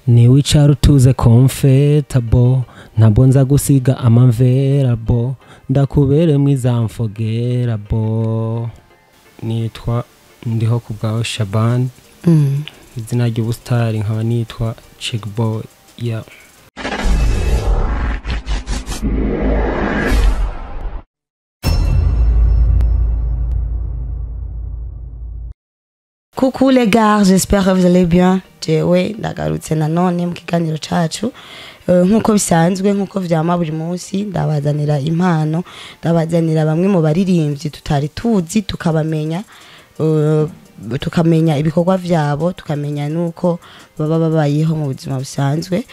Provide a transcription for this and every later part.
Niwicara utuze comfortable, ntabwo nza gusiga amamverabo, ndakubere mwiza unforgettable. Nitwa Ndiho ku bwawe Shaban, izina ry'ubusitari nkaba nitwa Chick Boy. Yeah. Coucou les gars, j'espère que vous allez bien. Jewe ndagarutse nanone mu kiganiro cacu. Nkuko bisanzwe, nkuko vyama buri munsi, ndabazanira impano, ndabazanira bamwe mu baririmbyi tutari tuzi, tukabamenya, tukamenya ibikorwa vyabo, tukamenya nuko baba babayeho mu buzima busanzwe.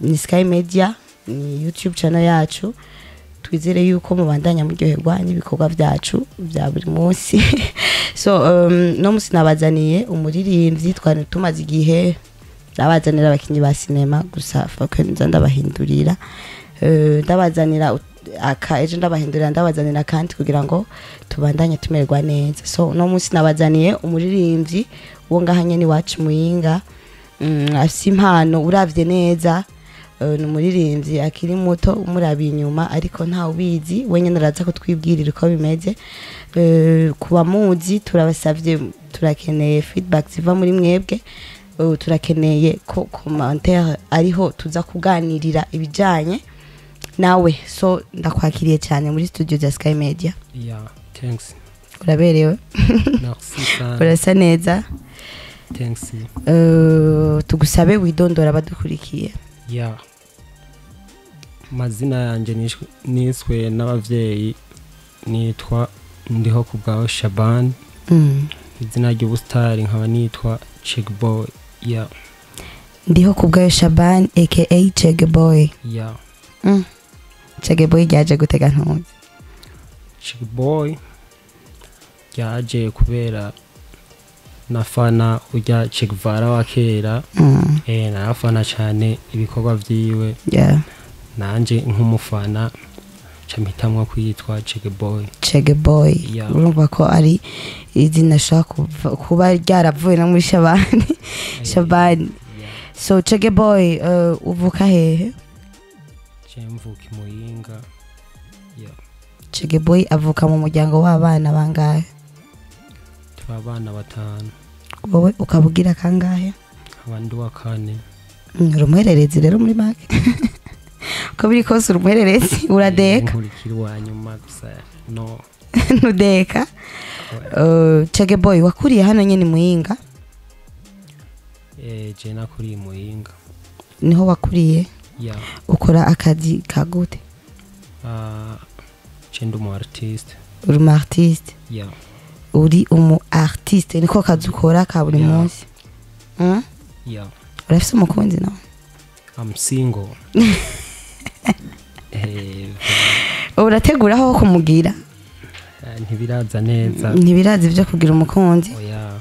Ni Sky Media, ni YouTube channel yacu. Twizere yuko mubandanya muryoherwa n'ibikorwa vyacu vya buri munsi. So no musi nabazaniye umuririmbyi twari tumaze igihe ndabazanira abakinyi ba sinema, gusa foke nza ndabahindurira, ndabazanira aka ejo ndabahindurira ndabazanira kandi kugira ngo tubandanye tumererwa neza. So no musi nabazaniye umuririmbyi wo ngaha nyene iwacu Muyinga, afise impano uravye neza. Ni umuririmbyi akiri muto umurabi inyuma ariko nta ubizi, we nyene araza kutwibwirira uko bimeze. Kuba muzi turabasavye, turakeneye feedback ziva muri mwebwe, turakeneye ko commentaire ariho tuza kuganirira ibijanye nawe. So ndakwakiriye cyane muri studio za Sky Media. Yeah, thanks. Uraberewe. Merci sana. Urasa neza. Thanks. Tugusabe widondora abadukurikiye. Yeah. Mazina yanje niswe n'abavyeyi nitwa Ndiho ku bwawe Shaban. Izina ry'ubusitari nkaba nitwa Chick Boy. Yeah. Ndiho ku bwawe Shaban aka Chick Boy. Yeah. Chick Boy ryaje gutega ntuzi. Chick Boy ryaje kubera nafana ujya Che Guevara wa kera. Narafana cyane ibikorwa vyiwe. Yeah. Nanje nk'umufana campitamwa kwitwa Chick Boy. Chick Boy. Yeah. Urumva ko ari izina shaka kuba ryaravuye no muri Shabani. Shabani. Yeah. So Chick Boy, uvuka hehe? Je mvuka i Muyinga. Yeah. Chick Boy avuka mu muryango w'abana bangahe? Abana batanu. Wowe ukabugira kangahe? Abandi wa kane. Uri umuhererezi rero muri make. Uko biri kose uri umuhererezi, uradeka. Nkurikira uwa nyuma gusa no. Nudeka. Chick Boy wakuriye hano nyene Muyinga? Je nakuriye Muyinga. Niho wakuriye? Yeah. Ukora akazi ka gute? Je ndi umu artiste. Uri umu artiste? Yeah. Uri umu artiste, niko kazi ukora ka buri munsi? Yeah. Urafise umukunzi nawe? I'm single. Urategura aho kumugira? Ntibiraza neza. Ntibiraza ivyo kugira umukunzi? Oya.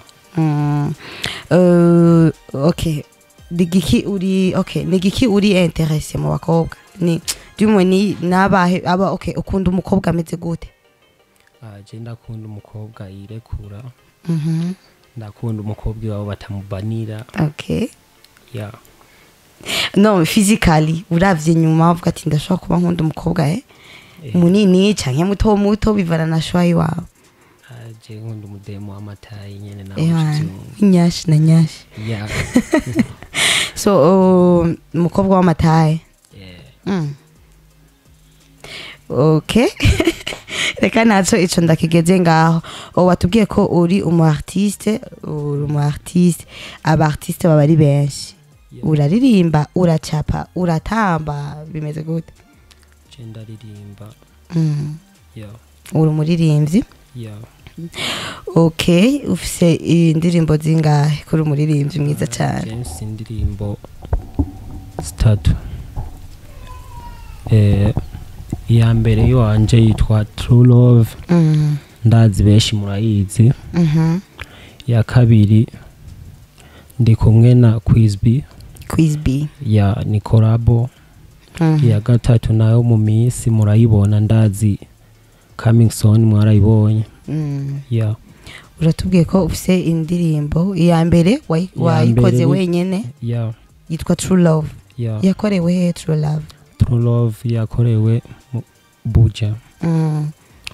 Okay. Nigiki uri, okay, nigiki uri intéressé mu bakobwa? Ni dumwe ni nabahe aba, okay, ukunda umukobwa ameze gute? Je ndakunda umukobwa yirekura. Ndakunda umukobwa iwabo batamubanira. Okay. Yeah. No, physically uravye nyuma uvuga ati ndashobora kuba nkunda umukobwa munini canke muto muto bivana na shwa iwawe. Je nkunda umudemo w'amatayi nyene nawe. Nyashi na nyashi. Yeah. So umukobwa w'amatayi. Yeah. Okay. Reka naco ico ndakigeze ngaho. Watubwiye ko uri umu artiste, uri umu artiste, aba artiste baba ari benshi. Uraririmba, uracapa, uratamba, bimeze gute? Je ndaririmba. Yeah. Uri umuririmbyi? Yeah. Okay, ufise indirimbo zingahe kuri umuririmbyi mwiza cyane? Je mfise indirimbo zitatu. Iya mbere yiwanje yitwa True Love. Ndazi benshi murayizi. Ya kabiri ndi kumwe na Quiz B. Quiz B. Ya ni collabo. Ya gatatu nayo mu minsi murayibona, ndazi coming soon mwarayibonye. Yeah. Uratubwiye ko ufise indirimbo iya mbere wayikoze wenyene? Yeah. Yitwa True Love. Yeah. Yakorewe he True Love? True Love yakorewe mu Buja.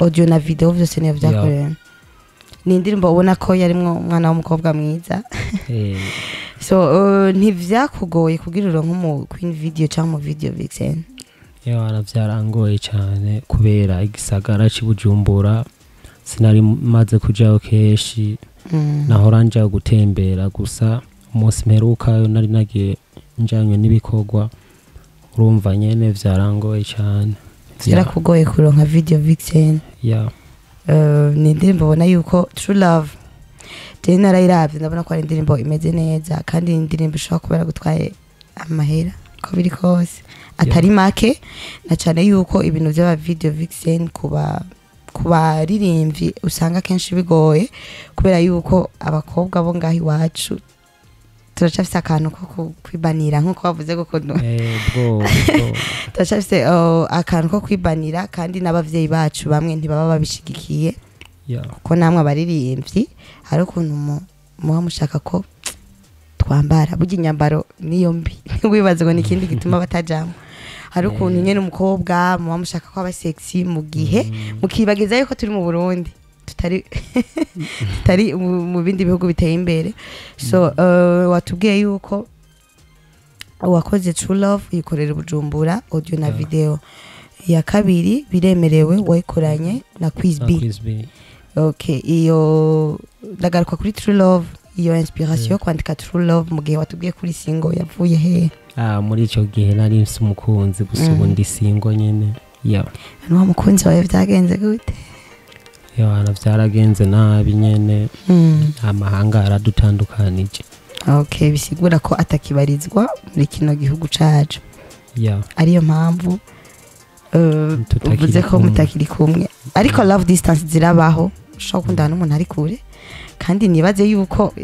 Audio na video vyose niyo vyakorewe. Ni indirimbo ubona ko yarimwo umwana w'umukobwa mwiza. So ntivyakugoye kugira uronke umu queen video cyangwa mu video vixen? Yeah, vyarangoye cyane kubera igisagara c'i Bujumbura sinari maze kujayo kenshi. Nahora nja gutembera gusa, umunsi mperuka nari nagiye njanywe n'ibikorwa, urumva nyene vyarangoye cyane. Vyarakugoye kuronka video vixen? Yeah. Ni indirimbo ubona yuko True Love je narayiravye ndabona ko ari indirimbo imeze neza, kandi ni indirimbo ishobora kuba yaragutwaye amahera ko biri kose atari make, na cyane yuko ibintu by'aba video vixen kuba kubaririmbyi usanga kenshi bigoye, kubera yuko abakobwa bo ngaho iwacu turacafise akantu ko kwibanira nkuko bavuze gukuntu. Bro. Turacafise akantu ko kwibanira, kandi n'abavyeyi bacu bamwe ntibaba babishigikiye. Kuko namwe abaririmbyi hari ukuntu muba mushaka ko twambara, burya inyambaro niyo mbi ntiwibaze ngo ni ikindi gituma batajamwo. Hari ukuntu nyene umukobwa muba mushaka ko aba sexy, mu gihe mukibagiza yuko turi mu Burundi tutari mu bindi bihugu biteye imbere. So watubwiye yuko wakoze True Love yikorera Bujumbura audio na video. Ya kabiri biremerewe wayikoranye na Quiz B. Okay, iyo ndagaruka kuri True Love, iyo inspiration yo kwandika True Love mu gihe watubwiye kuri single yavuye he? Muri ico gihe nari mfise umukunzi gusa, ubu ndi single nyene. Yeah. Nuwo mukunzi wawe vyagenze gute? Yeah, vyaragenze nabi nyene. Amahanga aradutandukanije. Okay, bisigura ko atakibarizwa muri kino gihugu cacu. Yeah. Ariyo mpamvu uvuze ko mutakiri kumwe. Ariko love distance zirabaho, ushobora gukundana n'umuntu ari kure, kandi nibaze yuko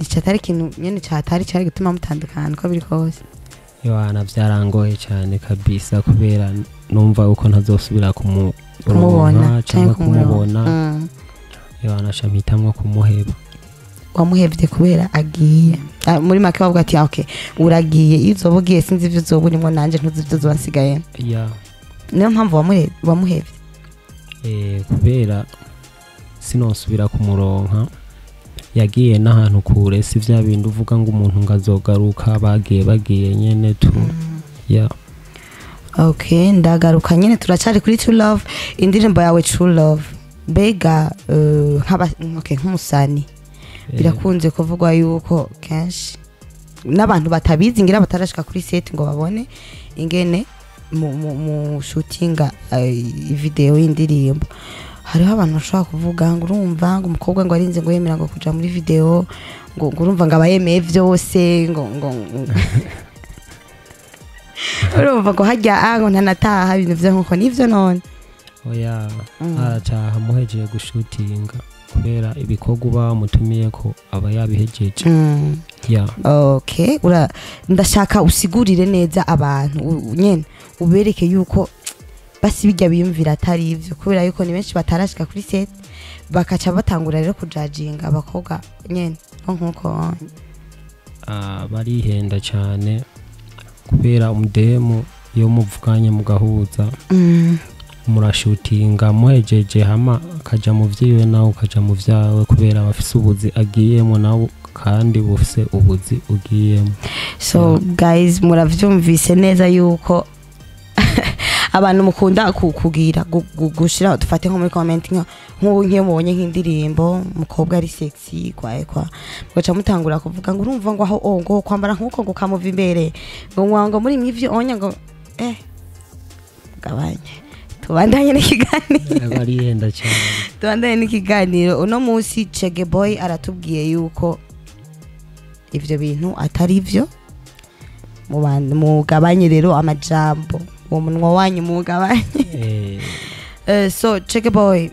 icatari ikintu nyene catari cari gutuma mutandukana uko biri kose. Yohana vyarangoye cyane kabisa, kubera numva uko ntazosubira kumubona cyangwa kumubona. Yohana shampitamwo kumuheba. Wamuhevye kubera agiye. Muri make bavuga ati okay, uragiye, iyo uzoba ugiye sinzi ivyo uzoba urimo nanje ntuzi ivyo uzoba nsigaye. Yeah. Niyo mpamvu wamuhevye. Kubera sinosubira kumuronka, yagiye n'ahantu kure, si vya bindi uvuga ngo umuntu ngazogaruka, bagiye nyene tu. Yeah. Okay, ndagaruka nyene turacari kuri True Love, indirimbo yawe True Love. Mbega okay, nk'umusani birakunze kuvugwa yuko kenshi n'abantu batabizi ngira batarashika kuri set ngo babone ingene mu shootinga video y'indirimbo. Hariho abantu bashobora kuvuga ngo urumva ngo umukobwa ngo arinze ngo yemera ngo kuja muri video ngo urumva ngo abayemeye vyose ngo urumva ngo hajya ngo ntanataha ibintu vyo nkuko nivyo none. Oya, arataha muhejeje gushutinga, kubera ibikorwa uba mutumiye ko aba yabihejeje. Yeah. Okay, ndashaka usigurire neza abantu nyene ubereke yuko basi bijya biyumvira atari ivyo, kubera yuko ni benshi batarashika kuri set bakaca batangura rero kujajinga abakobwa nyene nkuko barihenda cyane, kubera umudemu iyo muvuganye mugahuza murashutinga muhejeje hama akaja mu vyiwe nawe ukaja mu vyawe, kubera abafise ubuzi agiyemo nawe kandi bufise ubuzi ugiyemo. So guys, muravyumvise neza yuko abantu mukunda kugira gushira dufate nko muri comment nk'ubu mubonye nk'indirimbo mukobwa ari sexy kwa mugaca mutangura kuvuga ngo urumva ngo aho ngo kwambara nkuko ngo kamuva imbere ngo ngo muri mwivyo onya ngo gabanye. Tubandanye n'ikiganiro. Barihenda cyane. Tubandanye n'ikiganiro. Uno munsi Chege Boy aratubwiye yuko ivyo bintu atari ivyo. Mugabanye rero amajambo, uwo munwa wanyu mugabanye. So Chege Boy,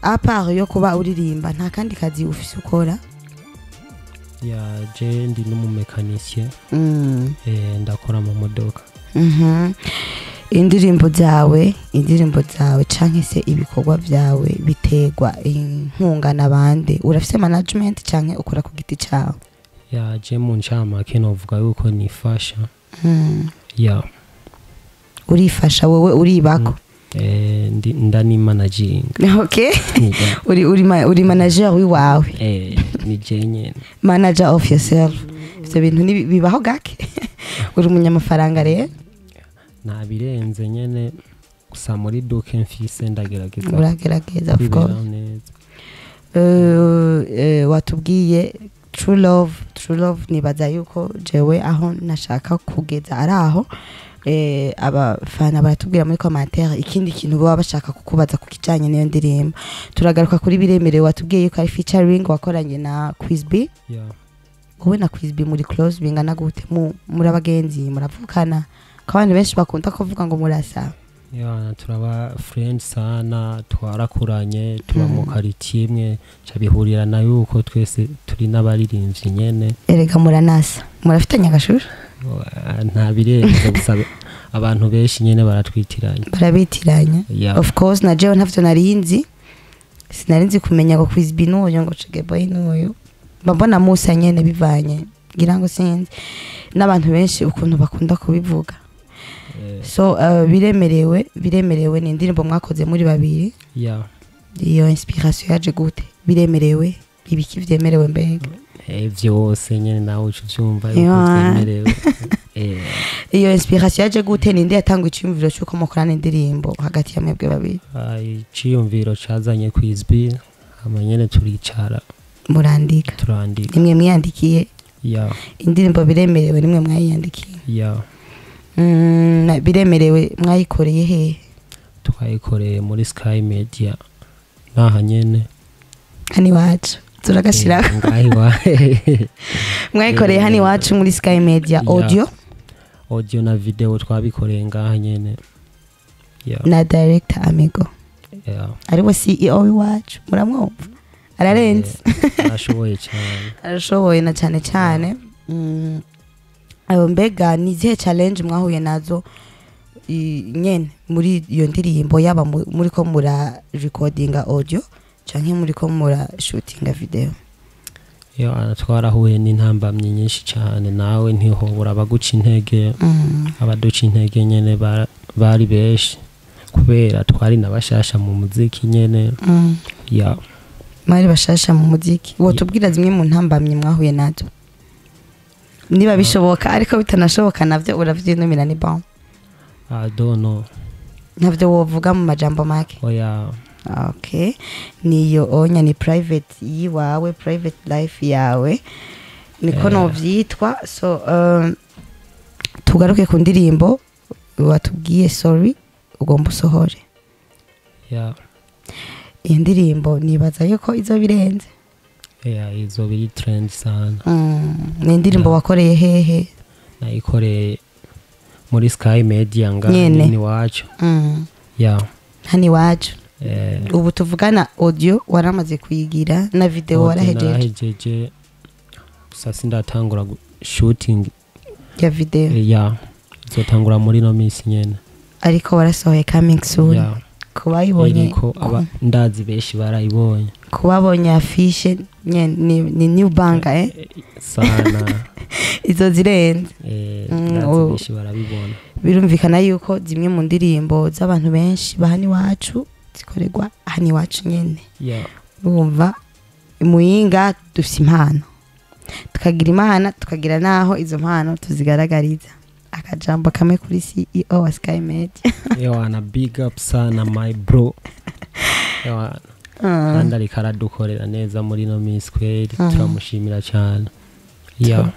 à part yo kuba uririmba nta kandi kazi ufise ukora? Ya, je ndi n'umumekanisiye. Ndakora mu modoka. Indirimbo zawe canke se ibikorwa vyawe biterwa inkunga n'abandi? Urafise management canke ukora ku giti cawe? Ya, je mu ncamake novuga yuko nifasha. Ya. Urifasha wowe, uribako? Ndanimanaginga. Okay, uri manager wiwawe? Ni je nyene. Manager of yourself. Ivyo bintu bibaho gake. Uri umunyamafaranga rero? Nabirenze nyene, gusa muri duke mfise ndagerageza Uragerageza, of course. kwiberaho neza. Watubwiye True Love. True Love, nibaza yuko jewe aho nashaka kugeza ari aho. Abafana baratubwira muri commentaire ikindi kintu baba bashaka kukubaza ku kijanye n'iyo ndirimbo. Turagaruka kuri Biremerewe. Watubwiye yuko ari featuring wakoranye na Quiz B. Yeah. Wowe na Quiz B muri close bingana gute? Muri abagenzi, muravukana? Ko abantu benshi bakunda kuvuga ngo murasa. Yeah, turaba friend sana, twarakuranye, tuba mu quartier imwe, ca bihurirana yuko twese turi n'abaririmbyi nyene. Erega muranasa, murafitanye agashusho. Nta birenze, gusa abantu benshi nyene baratwitiranya. Barabitiranya. Yeah. Of course, na jewe ntavyo narinzi, sinarinzi kumenya ngo Quiz B n'uyu, ngo Chege Boy n'uyu. Mba mbona musa nyene, bivanye ngira ngo sinzi n'abantu benshi ukuntu bakunda kubivuga. So Biremerewe, Biremerewe ni indirimbo mwakoze muri babiri? Yeah. Iyo inspiration yaje gute? Biremerewe, ibiki vyemerewe mbega? Vyose nyene, nawe uca uvyumva yuko vyemerewe. Iyo inspiration yaje gute? Ninde yatanga iciyumviro cy'uko mukorana indirimbo hagati ya mwebwe babiri? Iciyumviro cazanye Quiz B, hama nyene turicara. Murandika? Turandika. Nimwe mwiyandikiye? Yeah. Indirimbo Biremerewe nimwe mwayiyandikiye? Yeah. Biremerewe mwayikoreye hehe? Twayikoreye muri Sky Media naha nyene. Hano iwacu turagashirako. Ngaha iwa Mwayikoreye hano iwacu muri Sky Media? Yeah. Audio? Audio na video twabikoreye ngaha nyene, yeah. Na director Amigo? Yeah. Ariwe CEO w'iwacu, muramwumva ararenze. Arashoboye cyane. Arashoboye na cyane cyane. Ayo, mbega ni izihe challenge mwahuye nazo nyene muri iyo ndirimbo, yaba muri ko mura recordinga audio canke muri ko mura shootinga video? Yo, twarahuye n'intambamyi nyinshi cyane, nawe ntihobora abaguca intege. Abaduca intege nyene bari benshi, kubera twari na bashasha mu muziki nyene. Ya. Mwari bashasha mu muziki. Wotubwira zimwe mu ntambamyi mwahuye nazo niba bishoboka? Ariko bitanashoboka navyo uravyinumira, ni bon. I don't know. Ntavyo wovuga mu majambo make? Oya. Okay, niyo onya ni private yiwawe, private life yawe, niko novyitwa. So tugaruke ku ndirimbo watubwiye, Sorry, ugomba usohore. Ya. Iyo ndirimbo nibaza yuko izo birenze. Ya, izo biri trend sana. Ni indirimbo wakoreye hehe? Nayikoreye muri Sky Media nga Nyene. ni iwacu. Ya. Hano iwacu. Eh. Ubu tuvugana audio waramaze kuyigira na video? Audio Warahejeje? Narahejeje, gusa sindatangura shooting Ya video. Ya, izotangura muri no minsi nyene. Ariko warasohoye, coming soon. Ya. Kubayibonye Iriko aba ndazi benshi barayibonye. Kubabonye afishe nyene ni new banger, eh? Sana. Izo zirenze. Ndazi benshi barabibona. Birumvikana yuko zimwe mu ndirimbo z'abantu benshi ba hano iwacu zikorerwa hano iwacu nyene. Ya. Urumva, Muyinga dufite impano, tukagira imana, tukagira naho izo mpano tuzigaragariza. Akajambo kamwe kuri CEO wa Sky Media? Ewana, big up sana my bro, ewana, kandi ariko aradukorera neza muri no minsi kweri. Turamushimira cyane, ya.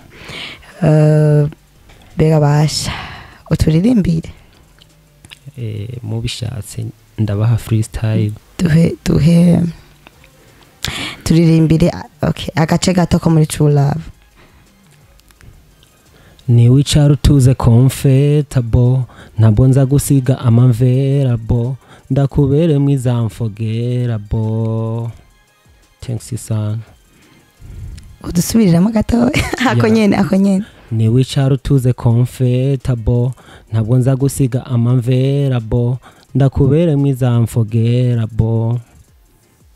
Mbega basha uturirimbire? Mubishatse ndabaha freestyle. Duhe turirimbire, okay, agace gato ko muri True Love. Niwicara utuze comfortable, ntabwo nza gusiga amamverabo, ndakubere mwiza unforgettable. Thanks sana. Udusubiriramo gatoya ako? Yeah. Nyene, ako nyene. Niwicara utuze comfortable, ntabwo nza gusiga amamverabo, ndakubere mwiza unforgettable.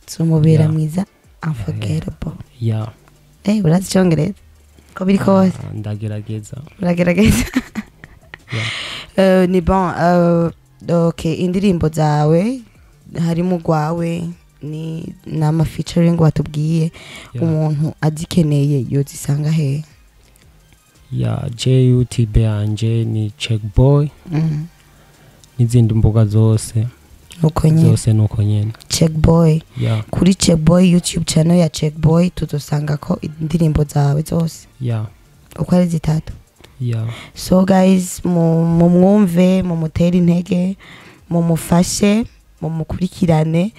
Tumubera Yeah. mwiza unforgettable. Yeah. Eh, urazi icyongereza? Ko biri kose. Ah, ndagerageza. Uragerageza. Yeah. Ni bon, okay, indirimbo zawe harimo urwawe ni n'ama featuring watubwiye, umuntu azikeneye yozisanga he? Ya, je YouTube yanje ni Check Boy, n'izindi mbuga zose Nuko nyene. Zose nuko nyene. Check Boy. Ya. Kuri Check Boy, YouTube channel ya Check Boy, tuzosanga ko indirimbo zawe zose uko ari zitatu. Ya. So guys, mumwumve, mumutere intege, mumufashe, mumukurikirane,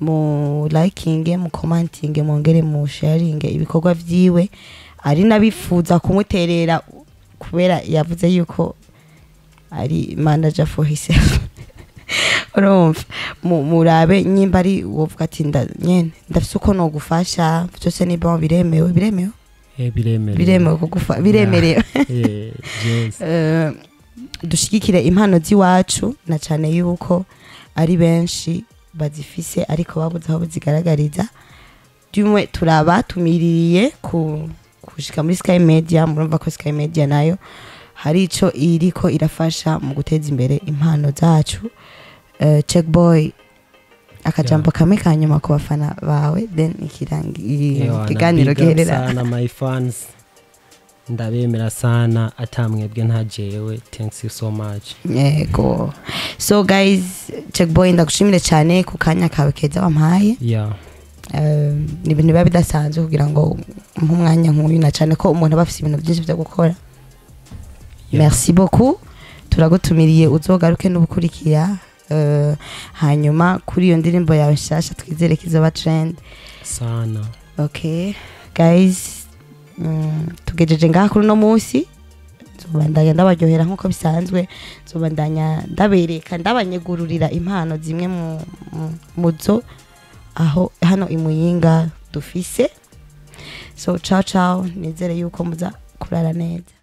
mu likinge, mu commentinge, mwongere mu sharinge ibikorwa vyiwe. Ari nabifuza kumuterera, kubera yavuze yuko ari manager for himself, urumva, murabe nyimba ari wovuga ati nyene ndafise uko nogufasha, vyose ni bon, biremewe, biremewe. Biremerewe. Biremewe kugufa, biremerewe. Yes. Dushigikire impano z'iwacu, na cyane yuko ari benshi bazifise ariko babuze aho bazigaragariza. Dumwe turabatumiririye ku kushika muri Sky Media. Murumva ko Sky Media nayo hari ico iriko irafasha mu guteza imbere impano zacu. Check Boy, akajambo kamwe ka nyuma ku bafana bawe, then Ewana, ikiganiro big up giherera. sana my fans, ndabemera sana, atamwebwe nta jewe. Thanks you so much. Yego. So guys, Check Boy, ndagushimire cyane ku kanya kawe keza wampaye. Ni ibintu biba bidasanzwe kugira ngo nk'umwanya nk'uyu, na cyane ko umuntu aba afite ibintu byinshi byo gukora. Merci beaucoup, turagutumiriye uzogaruke n'ubukurikira. Hanyuma kuri iyo ndirimbo yawe nshasha, twizere ko izoba trend. Sana. Okay guys, tugejeje ngaha kuri uno munsi. Nzobandanya ndabaryohera nk'uko bisanzwe, nzobandanya ndabereka, ndabanyegururira impano zimwe mu zo aho hano i Muyinga dufise. So ciao ciao, nizere yuko muza kurara neza.